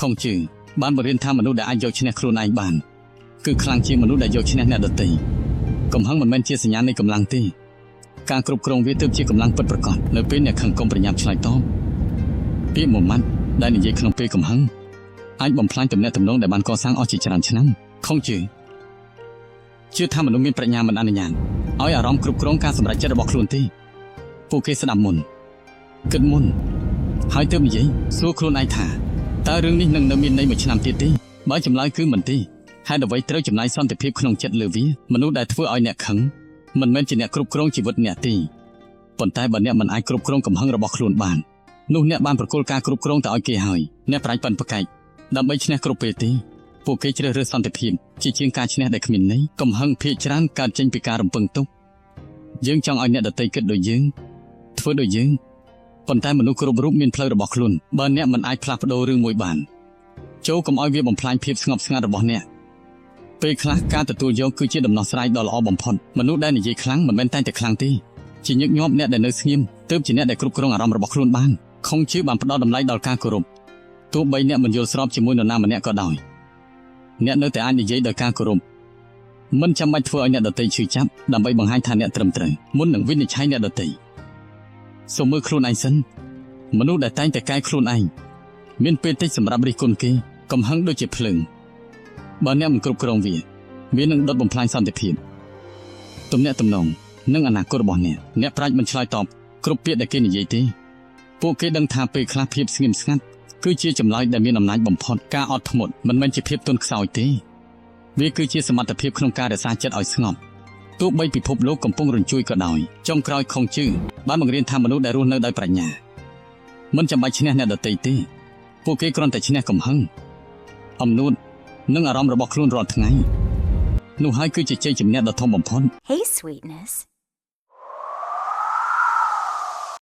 ខុងជឺបានបង្រៀនថាមនុស្សដែលអាចយកឈ្នះខ្លួនឯងបានគឺខ្លាំងជាងមនុស្សដែលយកឈ្នះអ្នកដទៃកំហឹងមិនមែនជាសញ្ញានៃកម្លាំងទេការគ្រប់គ្រងវាទើបជាកម្លាំងពិតប្រាកដនៅពេលអ្នកខឹងកុំប្រញាប់ឆ្លើយតបពាក្យមួយម៉ាត់ដែលនិយាយក្នុងពេលកំហឹងអាចបំផ្លាញទំនាក់ទំនងដែលបានកសាងអស់ជាច្រើនឆ្នាំខុងជឺជឿថាមនុស្សមានប្រាជ្ញាមិនអនុញ្ញាតឲ្យអារម្មណ៍គ្រប់គ្រងការសម្រេចចិត្តរបស់ខ្លួនទេពួកគេស្ដាប់មុនគិតមុនហើយទើបនិយាយសួរខ្លួនឯងថាតើរឿងនេះនឹងនៅមានន័យមួយឆ្នាំទៀតទេបើចម្លើយគឺមិនទេហេតុអ្វីត្រូវចំណាយសន្តិភាពក្នុងចិត្តលើវាមនុស្សដែលធ្វើឲ្យអ្នកខឹងមិនមែនជាអ្នកគ្រប់គ្រងជីវិតអ្នកទេប៉ុន្តែបើអ្នកមិនអាចគ្រប់គ្រងកំហឹងរបស់ខ្លួនបាននោះអ្នកបានប្រគល់ការគ្រប់គ្រងទៅឲ្យគេហើយអ្នកប្រាជ្ញប៉ិនប្រកែកដើម្បីឈ្នះគ្រប់ពេលទេពួកគេជ្រើសរើសសន្តិភាពជាជាងការឈ្នះដែលគ្មានន័យកំហឹងភាគច្រើនកើតចេញពីការរំពឹងទុកយើងចង់ឲ្យអ្នកដទៃគិតដូចយើងធ្វើដូចយើងប៉ុន្តែមនុស្សគ្រប់រូបមានផ្លូវរបស់ខ្លួនបើអ្នកមិនអាចផ្លាស់ប្ដូររឿងមួយបានចូលកុំឲ្យវាបំផ្លាញភាពស្ងប់ស្ងាត់របស់អ្នកពេលខ្លះការទទួលយកគឺជាដំណោះស្រាយដ៏ល្អបំផុតមនុស្សដែលនិយាយខ្លាំងមិនមែនតែងតែខ្លាំងទេជាញឹកញាប់អ្នកដែលនៅស្ងៀមទើបជាអ្នកដែលគ្រប់គ្រងអារម្មណ៍របស់ខ្លួនបានខុងជឺបានផ្ដល់តម្លៃដល់ការគោរពទោះបីអ្នកមិនយល់ស្របជាមួយនរណាម្នាក់ក៏ដោយអ្នកនៅតែអាចនិយាយដោយការគោរពមិនចាំបាច់ធ្វើឲ្យអ្នកដទៃឈឺចាប់ដើម្បីបង្ហាញថាអ្នកត្រឹមត្រូវមុននឹងវិនិច្ឆ័យអ្នកដទៃសូមមើលខ្លួនឯងសិនមនុស្សដែលតែងតែកែខ្លួនឯងមានពេលតិចសម្រាប់រិះគន់គេកំហឹងដូចជាភ្លើងបើអ្នកមិនគ្រប់គ្រងវាវានឹងដុតបំផ្លាញសន្តិភាពទំនាក់ទំនងនិងអនាគតរបស់អ្នកអ្នកប្រាជ្ញមិនឆ្លើយតបគ្រប់ពាក្យដែលគេនិយាយទេពួកគេដឹងថាពេលខ្លះភាពស្ងៀមស្ងាត់គឺជាចម្លើយដែលមានអំណាចបំផុតការអត់ធ្មត់មិនមែនជាភាពទន់ខ្សោយទេវាគឺជាសមត្ថភាពក្នុងការរក្សាចិត្តឲ្យស្ងប់ទោះបីពិភពលោកកំពុងរញ្ជួយក៏ដោយចុងក្រោយខុងជឺបានបង្រៀនថាមនុស្សដែលរស់នៅដោយប្រាជ្ញាមិនចាំបាច់ឈ្នះអ្នកដទៃទេពួកគេគ្រាន់តែឈ្នះកំហឹងអំនួតនិងអារម្មណ៍របស់ខ្លួនរាល់ថ្ងៃនោះហើយគឺជាជ័យជំនះដ៏ធំបំផុត Hey, sweetness.